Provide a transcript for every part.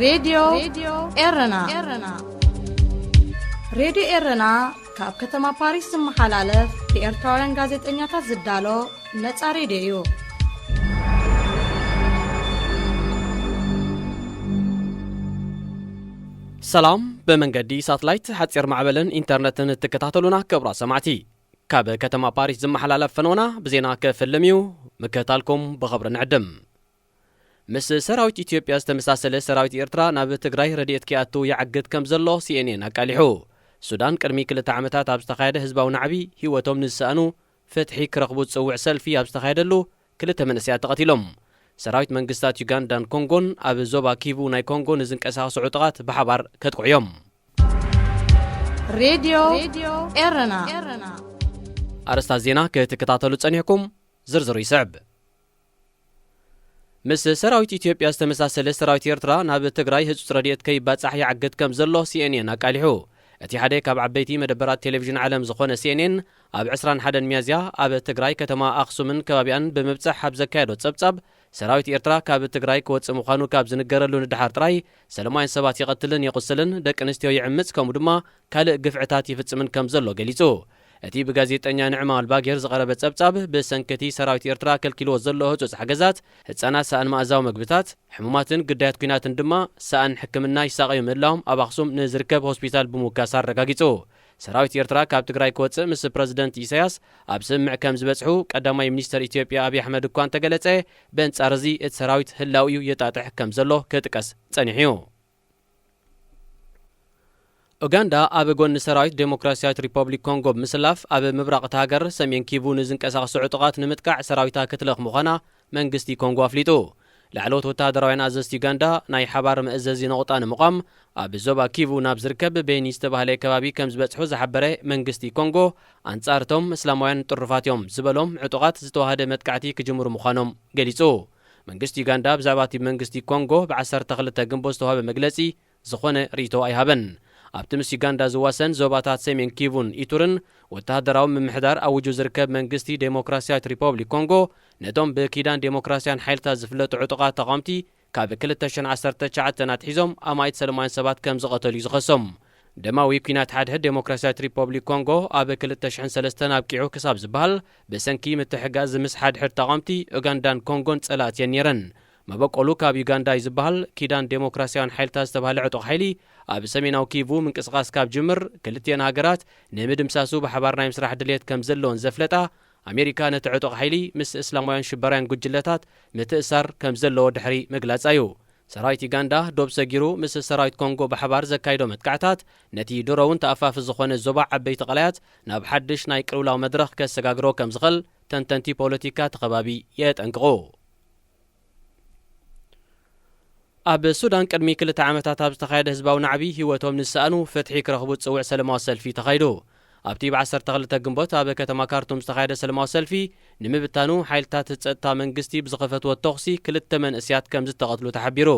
ሬድዮ ኤረና። ሬድዮ ኤረና ካብ ከተማ ፓሪስ ዝመሓላለፍ ብኤርትራውያን ጋዜጠኛታት ዝዳሎ ነጻ ሬድዮ እዩ። ሰላም፣ ብመንገዲ ሳትላይት፣ ሓጺር ማዕበልን ኢንተርነትን እትከታተሉና ክቡራት ሰማዕቲ፣ ካብ ከተማ ፓሪስ ዝመሓላለፍ ፈነወና ብዜና ክፍልም እዩ። ምክትታልኩም ብኽብሪ ንዕድም። ምስ ሰራዊት ኢትዮጵያ ዝተመሳሰለ፣ ሰራዊት ኤርትራ ናብ ትግራይ ረድኤት ከይኣቱ ይዓግት ከም ዘሎ ሲ ኤን ኤን ኣቃሊሑ። ሱዳን ቅድሚ ክልተ ዓመታት ኣብ ዝተኻየደ ህዝባዊ ናዕቢ ህይወቶም ንዝሰኣኑ ፍትሒ ክረኽቡ ዝጽውዕ ሰልፊ ኣብ ዝተኻየደሉ ክልተ መንእሰያት ተቐቲሎም። ሰራዊት መንግስታት ዩጋንዳን ኮንጎን ኣብ ዞባ ኪቩ ናይ ኮንጎ ንዝንቀሳቐሱ ዕጡቓት ብሓባር ከጥቅዑ እዮም። ሬድዮ ኤረና። ኣርእስታት ዜና ክትከታተሉ ጸኒሕኩም፣ ዝርዝሩ ይስዕብ። ምስ ሰራዊት ኢትዮጵያ ዝተመሳሰለ፣ ሰራዊት ኤርትራ ናብ ትግራይ ህጹጽ ረድኤት ከይባጻሕ ይዓግት ከም ዘሎ ሲ ኤን ኤን ኣቃሊሑ። እቲ ሓደ ካብ ዓበይቲ መደበራት ቴሌቪዥን ዓለም ዝኾነ ሲ ኤን ኤን፣ ኣብ ዕስራን ሓደን ሚያዝያ ኣብ ትግራይ ከተማ ኣኽሱምን ከባቢኣን ብምብጻሕ ኣብ ዘካየዶ ጸብጻብ፣ ሰራዊት ኤርትራ ካብ ትግራይ ክወጽእ ምዃኑ ካብ ዝንገረሉ ንደሓር ጥራይ፣ ሰላማውያን ሰባት ይቐትልን የቑስልን፣ ደቂ ኣንስትዮ ይዕምጽ፣ ከምኡ ድማ ካልእ ግፍዕታት ይፍጽምን ከም ዘሎ ገሊጹ። እቲ ብጋዜጠኛ ንዕማ ኣልባጌር ዝቐረበ ጸብጻብ፣ ብሰንኪ እቲ ሰራዊት ኤርትራ ከልኪልዎ ዘሎ ህጹጽ ሓገዛት፣ ህጻናት ሰኣን መኣዛዊ መግብታት፣ ሕሙማትን ግዳያት ኲናትን ድማ ሰኣን ሕክምና ይሳቐዩ ምህላዎም ኣብ ኣኽሱም ንዝርከብ ሆስፒታል ብምውካስ ኣረጋጊጹ። ሰራዊት ኤርትራ ካብ ትግራይ ክወጽእ ምስ ፕረዚደንት ኢሳያስ ኣብ ስምምዕ ከም ዝበጽሑ ቀዳማይ ሚኒስተር ኢትዮጵያ ኣብይ ኣሕመድ እኳ እንተገለጸ፣ በንጻር እዚ እቲ ሰራዊት ህላውኡ የጣጥሕ ከም ዘሎ ክጥቀስ ጸኒሑ እዩ። ኡጋንዳ ኣብ ጎኒ ሰራዊት ዴሞክራሲያዊት ሪፐብሊክ ኮንጎ ብምስላፍ፣ ኣብ ምብራቕ እታ ሃገር ሰሜን ኪቩ ንዝንቀሳቐሱ ዕጡቓት ንምጥቃዕ ሰራዊታ ክትልእኽ ምዃና መንግስቲ ኮንጎ ኣፍሊጡ። ላዕለዎት ወተሃደራውያን ኣዘዝቲ ዩጋንዳ ናይ ሓባር መእዘዚ ነቑጣ ንምቋም፣ ኣብ ዞባ ኪቩ ናብ ዝርከብ ቤኒ ዝተባህለ ከባቢ ከም ዝበጽሑ ዝሓበረ መንግስቲ ኮንጎ፣ ኣንጻር እቶም እስላማውያን ጥሩፋት እዮም ዝበሎም ዕጡቓት ዝተዋህደ መጥቃዕቲ ክጅምሩ ምዃኖም ገሊጹ። መንግስቲ ዩጋንዳ ብዛዕባ እቲ መንግስቲ ኮንጎ ብ ዓሰርተ ክልተ ግንቦት ዝተዋህበ መግለጺ ዝኾነ ርእይቶ ኣይሃበን። ኣብቲ ምስ ዩጋንዳ ዝዋሰን ዞባታት ሰሜን ኪቩን ኢቱርን ወተሃደራዊ ምምሕዳር ኣዊጁ ዝርከብ መንግስቲ ዴሞክራሲያዊት ሪፐብሊክ ኮንጎ፣ ነቶም ብኪዳን ዴሞክራሲያን ሓይልታት ዝፍለጡ ዕጡቓት ተቓወምቲ ካብ ክልተ ሽሕን ዓሰርተ ትሽዓተን ኣትሒዞም ኣማኢት ሰላማውያን ሰባት ከም ዝቐተሉ እዩ ዝኸሶም። ደማዊ ኲናት ሓድሕድ ዴሞክራሲያዊት ሪፐብሊክ ኮንጎ ኣብ ክልተ ሽሕን ሰለስተን ኣብቂዑ ክሳብ ዝበሃል፣ ብሰንኪ ምትሕግጋዝ ምስ ሓድሕድ ተቓወምቲ፣ ኡጋንዳን ኮንጎን ጸላእቲ እየን ነይረን። መበቆሉ ካብ ዩጋንዳ እዩ ዝበሃል ኪዳን ዴሞክራሲያውያን ሓይልታት ዝተባህለ ዕጡቕ ሓይሊ፣ ኣብ ሰሜናዊ ኪቩ ምንቅስቓስ ካብ ጅምር፣ ክልቲኤን ሃገራት ንምድምሳሱ ብሓባር ናይ ምስራሕ ድልየት ከም ዘለወን ዘፍለጣ ኣሜሪካ፣ ነቲ ዕጡቕ ሓይሊ ምስ እስላማውያን ሽበራውያን ጉጅለታት ምትእሳር ከም ዘለዎ ድሕሪ ምግላጻ እዩ። ሰራዊት ዩጋንዳ ዶብ ሰጊሩ ምስ ሰራዊት ኮንጎ ብሓባር ዘካይዶ መጥቃዕታት፣ ነቲ ድሮ እውን ተኣፋፊ ዝኾነ ዞባ ዓበይቲ ቀላያት ናብ ሓድሽ ናይ ቅልውላው መድረኽ ከሰጋግሮ ከም ዝኽእል ተንተንቲ ፖለቲካ እቲ ከባቢ የጠንቅቑ። ኣብ ሱዳን ቅድሚ ክልተ ዓመታት ኣብ ዝተኻየደ ህዝባዊ ናዕቢ ህይወቶም ንዝሰኣኑ ፍትሒ ክረኽቡ ዝጽውዕ ሰላማዊ ሰልፊ ተኻይዱ። ኣብቲ ብ ዓሰርተ ክልተ ግንቦት ኣብ ከተማ ካርቱም ዝተኻየደ ሰላማዊ ሰልፊ ንምብታኑ፣ ሓይልታት ጸጥታ መንግስቲ ብዝኸፈትዎ ተኹሲ ክልተ መንእስያት ከም ዝተቐትሉ ተሓቢሩ።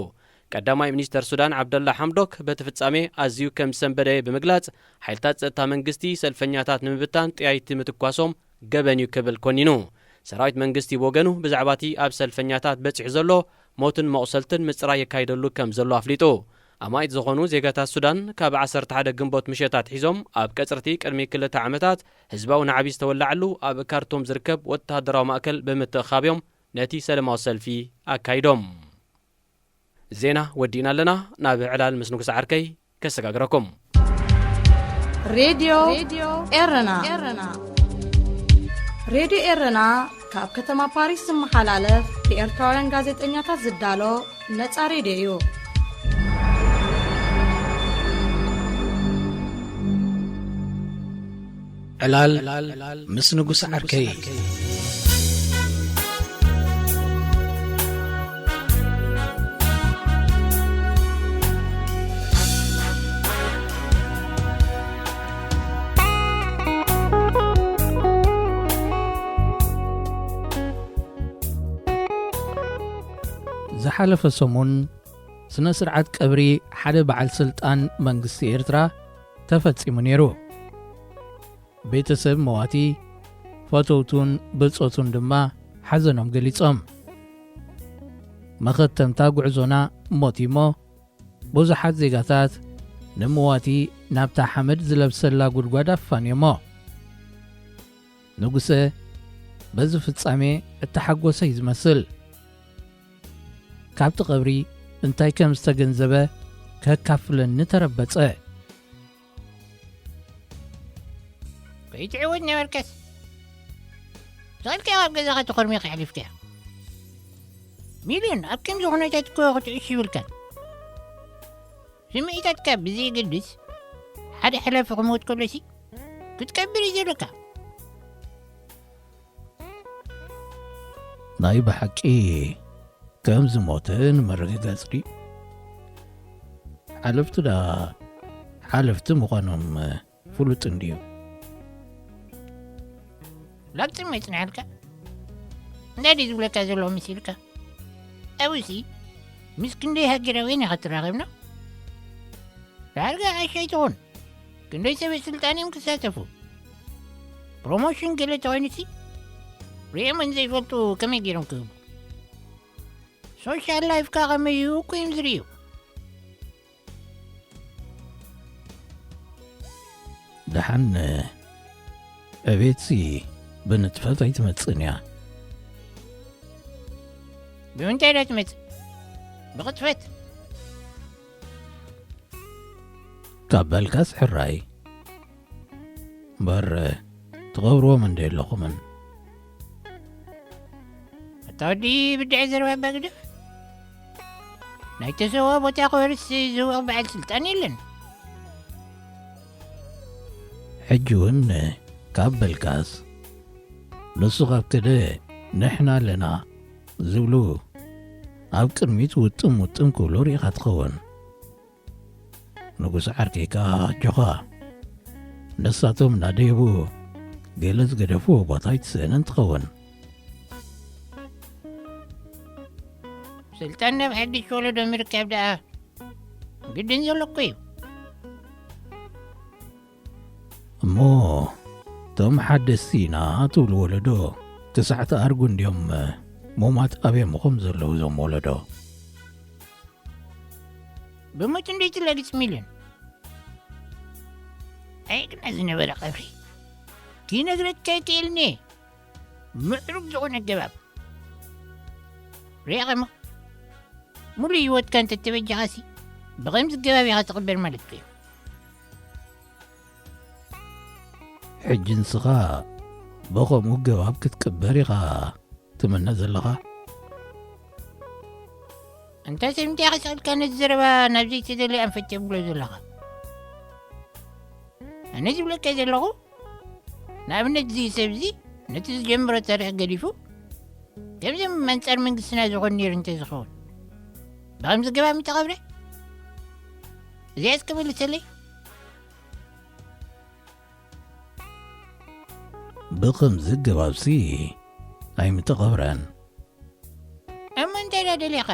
ቀዳማይ ሚኒስተር ሱዳን ዓብደላ ሓምዶክ በቲ ፍጻሜ ኣዝዩ ከም ዝሰንበደ ብምግላጽ፣ ሓይልታት ጸጥታ መንግስቲ ሰልፈኛታት ንምብታን ጠያይቲ ምትኳሶም ገበን እዩ ክብል ኮኒኑ። ሰራዊት መንግስቲ ብወገኑ፣ ብዛዕባ እቲ ኣብ ሰልፈኛታት በጺሑ ዘሎ ሞትን መቑሰልትን ምጽራይ የካይደሉ ከም ዘሎ ኣፍሊጡ። ኣማኢት ዝኾኑ ዜጋታት ሱዳን፣ ካብ ዓሰርተ ሓደ ግንቦት ምሸት ኣትሒዞም ኣብ ቀጽርቲ ቅድሚ ክልተ ዓመታት ህዝባዊ ናዕቢ ዝተወላዓሉ ኣብ ካርቱም ዝርከብ ወተሃደራዊ ማእከል ብምትእኻብ እዮም ነቲ ሰላማዊ ሰልፊ ኣካይዶም። ዜና ወዲእና ኣለና። ናብ ዕላል ምስ ንጉስ ዓርከይ ከሰጋግረኩም። ሬድዮ ኤረና። ሬድዮ ኤረና ካብ ከተማ ፓሪስ ዝመሓላለፍ ብኤርትራውያን ጋዜጠኛታት ዝዳሎ ነጻ ሬድዮ እዩ። ዕላል ምስ ንጉስ ዓርከይ። ዝሓለፈ ሰሙን ስነ ስርዓት ቀብሪ ሓደ በዓል ስልጣን መንግስቲ ኤርትራ ተፈጺሙ ነይሩ። ቤተሰብ መዋቲ፣ ፈተውቱን ብጾቱን ድማ ሓዘኖም ገሊጾም። መኸተምታ ጉዕዞና ሞት እዩሞ፣ ብዙሓት ዜጋታት ንመዋቲ ናብታ ሓመድ ዝለብሰላ ጉድጓድ ኣፋንዮሞ። ንጉሰ በዚ ፍጻሜ እተሓጎሰ እዩ ዝመስል። ካብቲ ቀብሪ እንታይ ከም ዝተገንዘበ ከካፍለኒ ተረበጸ። ከይትዕወት ነበርከስ፣ ዝኸድካዮ ኣብ ገዛኻ ተኾርሚኻ ኣሕሊፍካዮ። ሚልዮን ኣብ ከምዚ ኩነታት እኮ ክትዕሽ ይብልካን። ስምዒታትካ ብዘየገድስ፣ ሓደ ሓላፊ ክሞት ከሎሲ ክትቀብር እዩ ዘለካ። ናይ ብሓቂ ከም ዝሞተ ንምርግጋጽ ድዩ? ሓለፍቲ ደኣ ሓለፍቲ ምዃኖም ፍሉጥ እንድዩ። ላግጺ መጽንሐልካ? እንታይ ድዩ ዝብለካ ዘሎ መሲልካ? ኣብኡሲ ምስ ክንደይ ሃገራውያን ኢኻ ትራኸብና? ዳርጋ ዓሽ ኣይትኹን። ክንደይ ሰበ ስልጣን እዮም ክሳተፉ? ፕሮሞሽን ገለ ተኾይኑሲ ሪኦምን ዘይፈልጡ ከመይ ገይሮም ክህቡ? ሶሻል ላይፍካ ከመይ እዩ እኮ እዮም ዝርእዩ። ደሓን ዕቤትሲ ብንጥፈት ኣይትመጽእን እያ። ብምንታይ ዶ ትመጽእ? ብቕጥፈት። ካብ በልካስ ሕራይ። እምበር ትቐብርዎም እንደ የለኹምን። ኣታ ወዲ ብድዐ ዘረባ ኣባ ግደፍ። ናይ ተሰውኦ ቦታ ክወርስ ዝህወቕ በዓል ስልጣን የለን። ሕጂ እውን ካብ በልካስ፣ ንሱ ካብ ከደ ንሕና ኣለና ዝብሉ ኣብ ቅድሚት ውጥም ውጥም ክብሉ ርኢኻ ትኸውን። ንጉስ ዓርከይካ ኣጆኻ። ንሳቶም እናደየቡ ገለ ዝገደፍዎ ቦታ ኣይትስእንን ትኸውን። ስልጣን ናብ ሓድሽ ወለዶ ምርካብ ደኣ ግድን ዘሎ እኮ እዩ። እሞ እቶም ሓደስቲ ኢና ትብሉ ወለዶ ክሳዕ ትኣርጉ እንድዮም ሙማት ኣብየምኹም ዘለዉ እዞም ወለዶ። ብሞት እንዴት ለግጽ ሚልን? ኣይ ግና ዝነበረ ቀብሪ ክነግረካ ይክእልኒ። ምዕሩግ ዝኾነ ኣገባብ ሪኢኻ እሞ፣ ሙሉእ ህይወትካ እንተተበጃኻሲ ብኸምዚ ኣገባብ ኢኻ ትቕበር ማለት እዩ። ሕጂ ንስኻ ብኸምኡ ኣገባብ ክትቅበር ኢኻ ትምነ ዘለኻ? እንታይ ሰብ እንታይ ኢኻ ሰቒልካ ነዚ ዘረባ ናብ ዘይተደለየ ኣንፈት ተብሎ ዘለኻ? ኣነ ዝብለካ ዘለኹ፣ ንኣብነት፣ እዚ ሰብ እዚ ነቲ ዝጀመሮ ታሪኽ ገዲፉ፣ ከምዞም ኣንጻር መንግስትና ዝኾኑ ነይሩ እንተዝኸውን፣ ብኸምዚ ኣገባብ ምተቐብረ? እዚኣ እስከ መልሰለይ። ብኸምዚ ኣገባብሲ ኣይምተቐብረን። እሞ እንታይ ደኣ ደሊኻ?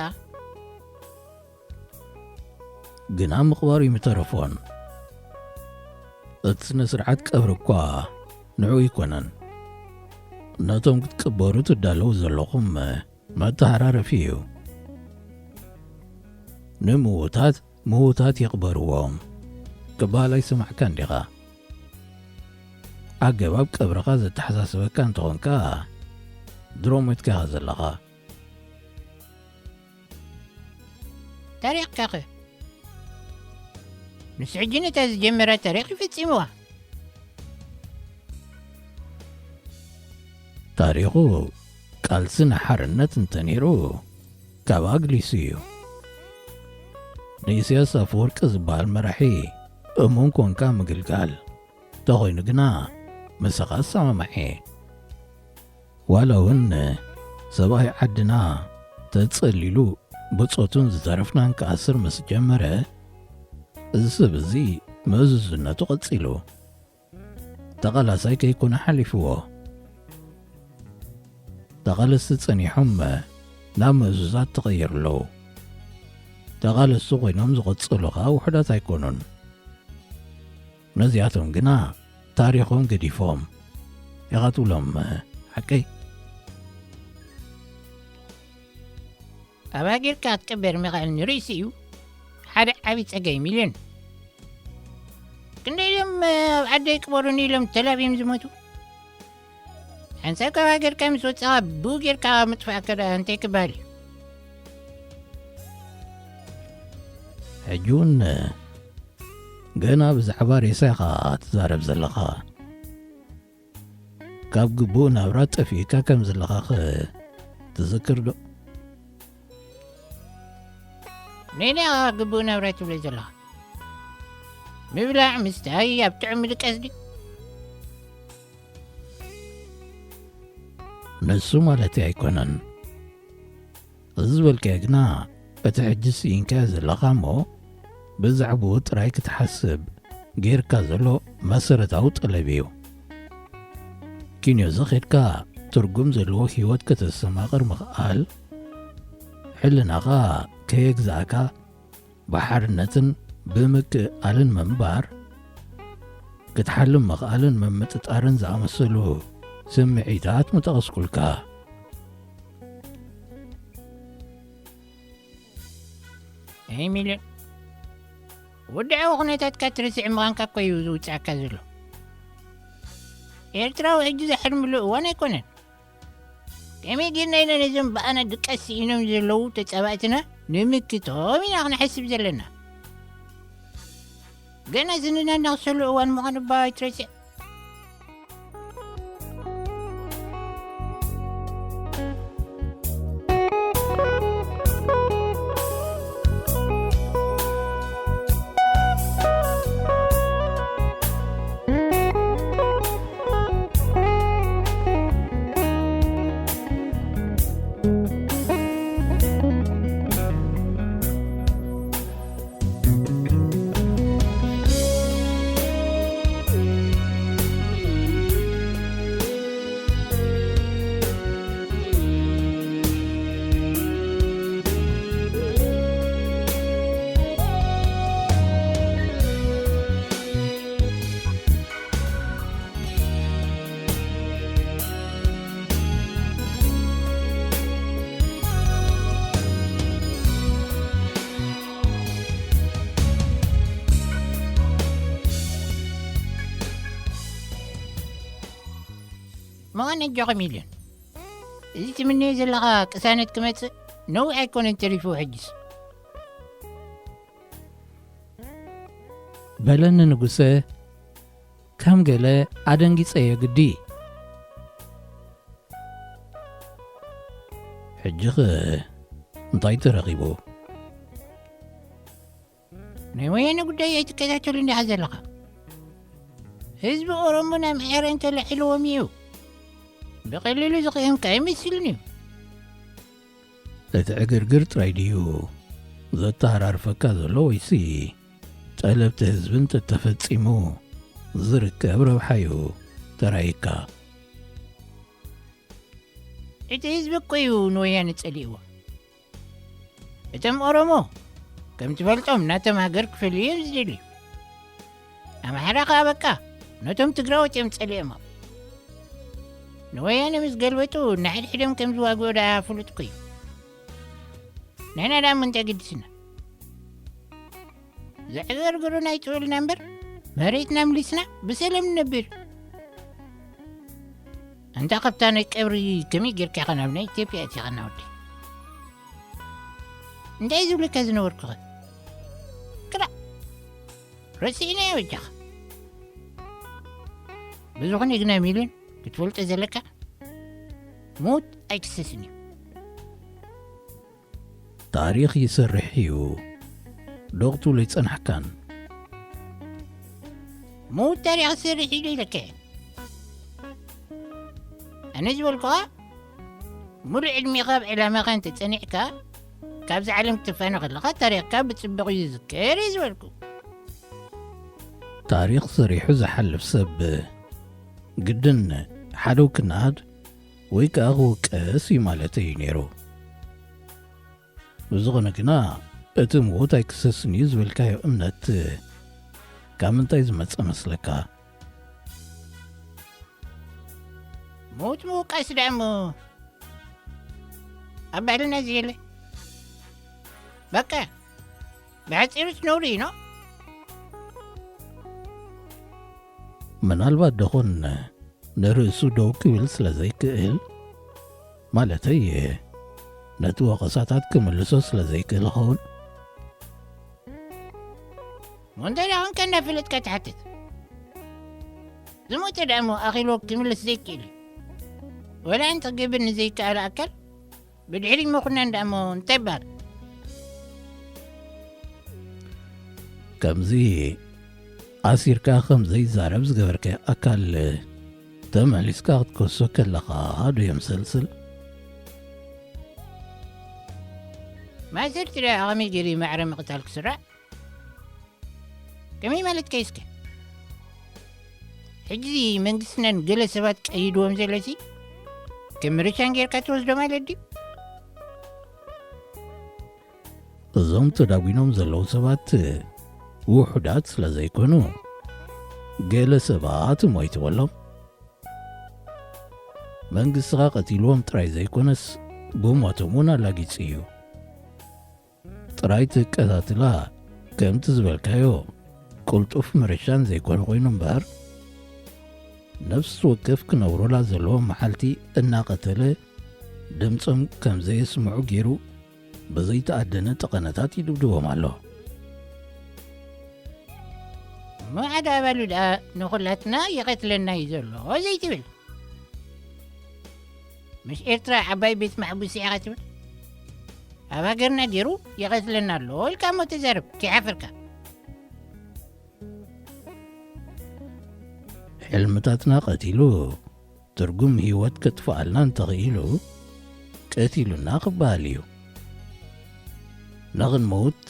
ግና ምቕባሩ ኣይምተረፎን። እቲ ስነ ስርዓት ቀብሪ እኳ ንዕኡ ኣይኮነን። ነቶም ክትቅበሩ ትዳለዉ ዘለኹም መተሃራረፊ እዩ። ንምዉታት ምዉታት ይቕበርዎም ክበሃል ኣይሰማዕካን ዲኻ? ኣገባብ ቀብርኻ ዘተሓሳስበካ እንተኾንካ፣ ድሮ ሞይትካ ኢኻ ዘለኻ። ታሪኽካኸ? ንሱ ሕጂ ነታ ዝጀመራ ታሪኽ እዩ ፈጺምዋ። ታሪኹ ቃልሲ ንሓርነት እንተነይሩ፣ ካብ ኣግሊሱ እዩ። ንኢሳያስ ኣፈወርቂ ዝበሃል መራሒ እሙን ኮንካ ምግልጋል ተኾይኑ ግና፣ ምሳኻ እሰማማዕ እየ። ዋላ እውን ሰብኣይ ዓድና ተጸሊሉ ብጾቱን ዝተረፍናን ክኣስር ምስ ጀመረ፣ እዚ ሰብ እዚ ምእዙዝነቱ ቀጺሉ። ተቓላሳይ ከይኮነ ሓሊፍዎ። ተቓለስቲ ጸኒሖም ናብ ምእዙዛት ተቐይሩ ኣለዉ። ተቓለስቲ ኮይኖም ዝቐጸሉ ኸኣ ውሑዳት ኣይኮኑን። ነዚኣቶም ግና ታሪኾም ገዲፎም ኢኻ ትብሎም፣ ሓቀይ? ኣባጊርካ ክትቅበር ምኽኣል ንርእሲ እዩ። ሓደ ዓብዪ ጸገይ ሚልዮን። ክንደይ እዮም ኣብ ዓደይ ቅበሩኒ ኢሎም ተላብዮም ዝሞቱ? ሓንሳብ ካብ ሃገርካ ምስ ወጻኻ ብኡ ጌርካ ምጥፋእካ ደኣ እንታይ ክበሃል እዩ? ሕጂ እውን ገና ብዛዕባ ሬሳ ኢኻ ትዛረብ ዘለኻ። ካብ ግቡእ ናብራ ጠፊእካ ከም ዘለኻኸ ትዝክር ዶ? ነይና ግቡእ ናብራ ትብለይ ዘለኻ? ምብላዕ ምስታይ ኣብ ጥዑም ምድቃስ ድዩ? ንሱ ማለተይ ኣይኮነን። እዚ ዝበልካዮ ግና እቲ ሕጂ ስኢንካዮ ዘለኻ እሞ ብዛዕባኡ ጥራይ ክትሓስብ ጌርካ ዘሎ መሰረታዊ ጠለብ እዩ። ኪንዮ'ዚ ኸድካ ትርጉም ዘለዎ ህይወት ከተስተማቕር ምኽኣል፣ ሕልናኻ ከየግዛእካ ብሓርነትን ብምክእኣልን ምንባር፣ ክትሓልም ምኽኣልን ምምጥጣርን ዝኣመሰሉ ስምዒታት ምጠቐስኩልካ። ኣይ ሚልዮን፣ ወድዓዊ ኩነታትካ ትርስዕ ምዃንካ እኮ እዩ ዝውጽኣካ ዘሎ። ኤርትራዊ ሕጂ ዘሕልምሉ እዋን ኣይኮነን። ከመይ ጌርና ኢና ነዞም ብኣና ድቃስ ስኢኖም ዘለዉ ተጻባእትና ንምክቶም ኢና ክንሓስብ ዘለና። ገና ዝንና እናቕሰሉ እዋን ምዃኑ እባ ኣይትረስዕ። መቐን ኣጆኻ ሚልዮን። እዚ ትምነዮ ዘለኻ ቅሳነት ክመጽእ ነዊሕ ኣይኮነን ተሪፉ ሕጅስ። በለኒ ንጉሰ፣ ከም ገለ ኣደንጊጸዮ ግዲ። ሕጂኸ እንታይ ተረኺቡ? ናይ ወያነ ጉዳይ ኣይትከታተሉን ዲኻ ዘለኻ? ህዝቢ ኦሮሞን ኣምሓራን ተላዒልዎም እዩ። ብቐሊሉ ዝቕየምካ ኣይመስልን እዩ። እቲ ዕግርግር ጥራይ ድዩ ዘተሃራርፈካ ዘሎ ወይሲ ጠለብቲ ህዝቢ እንተተፈጺሙ ዝርከብ ረብሓ እዩ ተራእየካ? እቲ ህዝቢ እኮ እዩ ንወያነ ጸሊእዎ። እቶም ኦሮሞ ከም ትፈልጦም ናቶም ሃገር ክፈልዩ እዮም ዝደልዩ። ኣምሓራ ከኣ በቃ ነቶም ትግራዎት እዮም ጸሊኦሞም። ንወያነ ምስ ገልበጡ ንሓድሕዶም ከም ዝዋግኡ ደኣ ፍሉጥ እኮ እዩ። ንሕና ደኣ ምንታይ ገዲስና? ዘዕገርግሩና ኣይጥውልና እምበር መሬትና ምሊስና ብሰላም ንነብር። ኣንታ ካብታ ናይ ቀብሪ ከመይ ጌርካ ኢኻ ናብ ናይ ኢትዮጵያ ኣቲኻና ወዲ? እንታይ ዝብለካ ዝነበርኩኸ? ክላእ ረሲዕናዮ በጃኻ። ብዝኾነ ግና ሚልዮን ክትፈልጦ ዘለካ ሞት ኣይክሰስን እዩ። ታሪኽ ይሰርሕ እዩ ዶ ክትብሎ ኣይጸናሕካን? ሞት ታሪኽ ይሰርሕ እዩ ዶ ኢለካ እየ? ኣነ ዝበልኩኻ፣ ሙሉእ ዕድሜኻ ኣብ ዕላማኻ እንተጸኒዕካ፣ ካብዛ ዓለም ክትፋነ ከለኻ ታሪኽካ ብጽቡቕ እዩ ዝዝከር እየ ዝበልኩ። ታሪኽ ሰሪሑ ዝሓልፍ ሰብ ግድን ሓደው ክነኣድ ወይ ከኣ ክውቀስ እዩ ማለት እዩ ነይሩ። ብዝኾነ ግና፣ እቲ ምዉት ኣይክሰስን እዩ ዝበልካዮ እምነት ካብ ምንታይ ዝመጸ መስለካ? ምዉት ምውቃስ ደኣ እሞ ኣብ ባህልና ዘየለ። በቃ፣ ብሓጺሩስ ነውሪ እዩ፣ ኖ? ምናልባት ደኾን ንርእሱ ደው ክብል ስለ ዘይክእል፣ ማለተይ፣ ነቲ ወቐሳታት ክምልሶ ስለ ዘይክእል ይኸውን። እሞ እንታይ ደኣ ኾንካ እንዳፈለጥካ ትሓትት? ዝሞተ ደኣ እሞ ኣኺልዎ ክምልስ ዘይክእል እዩ። ወላ ሓንቲ ክገብር ንዘይከኣለ ኣካል ብድሕሪ ምኹናን ደኣ እሞ እንታይ ይበሃል? ከምዚ ኣሲርካ ከም ዘይዛረብ ዝገበርከ ኣካል ተመሊስካ ክትከሶ ከለኻ ዶ የምሰልስል? ማእሰርቲ ደኣ ከመይ ገይሩ ማዕረ ምቕታል ክስራዕ? ከመይ ማለትካ እስከ? ሕጂ መንግስትናን ገለ ሰባት ቀይድዎም ዘለሲ ከም ርሻን ጌርካ ትወስዶ ማለት ድዩ? እዞም ተዳጒኖም ዘለዉ ሰባት ውሑዳት ስለ ዘይኮኑ፣ ገለ ሰባት ሞይትወሎም። መንግስትኻ ቀቲልዎም ጥራይ ዘይኮነስ፣ ብሞቶም እውን ኣላጊጹ እዩ። ጥራይ ትከታትላ፣ ከምቲ ዝበልካዮ፣ ቅልጡፍ ምርሻን ዘይኮነ ኮይኑ እምበር፣ ነፍሲ ወከፍ ክነብሩላ ዘለዎም መዓልቲ እናቐተለ፣ ድምጾም ከም ዘየስምዑ ገይሩ፣ ብዘይተኣደነ ጠቐነታት ይድብድቦም ኣሎ። እሞ ሓደ ኣባሉ ደኣ ንኹላትና ይቐትለና እዩ ዘሎ ዘይትብል? ምስ ኤርትራ ዓባይ ቤት ማሕቡስ ኢኻ ትብል? ኣብ ሃገርና ገይሩ ይቐትለና ኣሎ ኢልካ እሞ ተዛረብ፣ ከይሓፈርካ። ሕልምታትና ቀቲሉ፣ ትርጉም ህይወት ከጥፍኣልና እንተኽኢሉ፣ ቀቲሉና ክበሃል እዩ። ንኽንመውት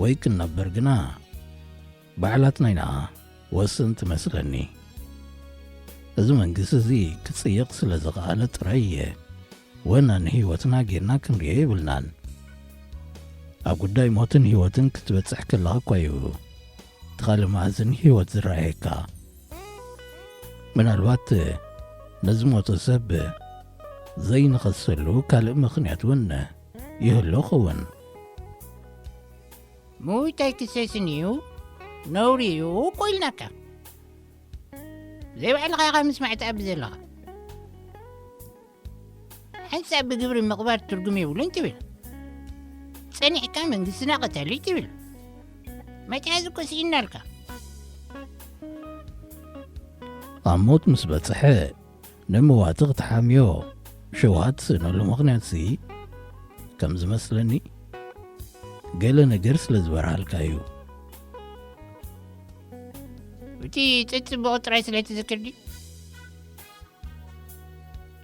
ወይ ክንነብር ግና፣ ባዕላትና ኢና ወሰንቲ መስለኒ። እዚ መንግስቲ እዚ ክጽይቕ ስለ ዝኸኣለ ጥራይ፣ ወናኒ ህይወትና ጌርና ክንሪኦ የብልናን። ኣብ ጉዳይ ሞትን ህይወትን ክትበጽሕ ከለኻ እኳ እዩ እቲ ካልእ መኣዝን ህይወት ዝረኣየካ። ምናልባት ነዚ ሞተ ሰብ ዘይንኸሰሉ ካልእ ምኽንያት እውን ይህሉ ኸውን። ምዉት ኣይክሰስን እዩ፣ ነውሪ እዩ እኮ ኢልናካ። ዘይባዕልኻ ኢኻ ምስማዕ ትኣቢ ዘለኻ። ሓንሳብ ብግብሪ ምቕባር ትርጉም የብሉን ትብል። ጸኒሕካ መንግስትና ቀታሊ ትብል። መትሓዚ እኮ ስኢናልካ። ኣብ ሞት ምስ በጽሐ፣ ንምዋቲ ክትሓምዮ ሸውሃት ትስእነሉ ምኽንያትሲ፣ ከም ዝመስለኒ፣ ገለ ነገር ስለ ዝበርሃልካ እዩ። እቲ ጽጽቡቕ ጥራይ ስለ ትዝክር ድዩ?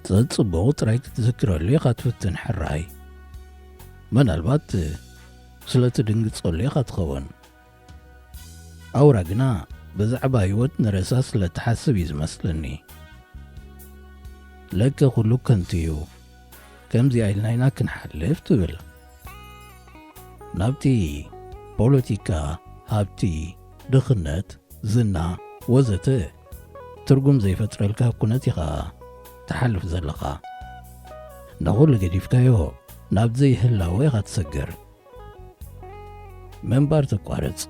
ጽጽቡቕ ጥራይ ክትዝክረሉ ኢኻ ትፍትን፣ ሕራይ። ምናልባት ስለ ትድንግጸሉ ኢኻ ትኸውን። ኣውራ ግና ብዛዕባ ህይወት ንርእሳ ስለ ትሓስብ እዩ ዝመስለኒ። ለከ ኩሉ ከንቱ እዩ፣ ከምዚኣ ኢልና ኢና ክንሓልፍ ትብል። ናብቲ ፖለቲካ፣ ሃብቲ፣ ድኽነት፣ ዝና፣ ወዘተ ትርጉም ዘይፈጥረልካ ኩነት ኢኻ ትሓልፍ ዘለኻ። ንኹሉ ገዲፍካዮ ናብ ዘይህላወ ኢኻ ትሰግር። ምንባር ተቋርጽ።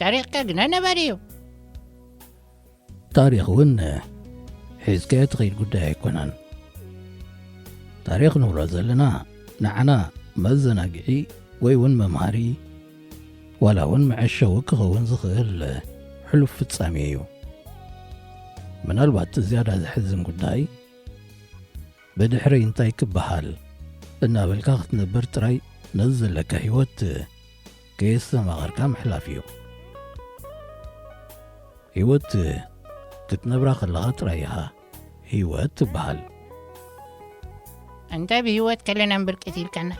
ታሪኽካ ግና ነባሪ እዩ። ታሪኽ እውን ሒዝካዮ ትኸይድ ጉዳይ ኣይኮነን። ታሪኽ ንብሎ ዘለና ንዓና መዘናግዒ ወይ እውን መምሃሪ፣ ዋላ እውን መዐሸዊ ክኸውን ዝኽእል ሕሉፍ ፍጻሜ እዩ። ምናልባት ዝያዳ ዘሕዝን ጉዳይ፣ ብድሕረይ እንታይ ክበሃል እናበልካ ክትነብር ጥራይ ነዚ ዘለካ ህይወት ከየስተማቐርካ ምሕላፍ እዩ። ህይወት ክትነብራ ከለኻ ጥራይ ኢኻ ህይወት ትበሃል። እንታይ ብህይወት ከለና እምበር ቀቲልካና?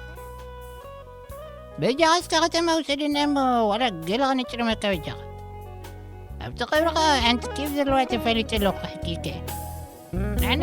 በጃኻ እስከ ከተማ ውሰደና እሞ ዋላ ገለ ከነጭርመካ በጃኻ። ኣብቲ ቀብርኻ ሓንቲ ኬፍ ዘለዋ ተፋሊጠ ኣለኹ፣ ሓቂቀ። ንዓና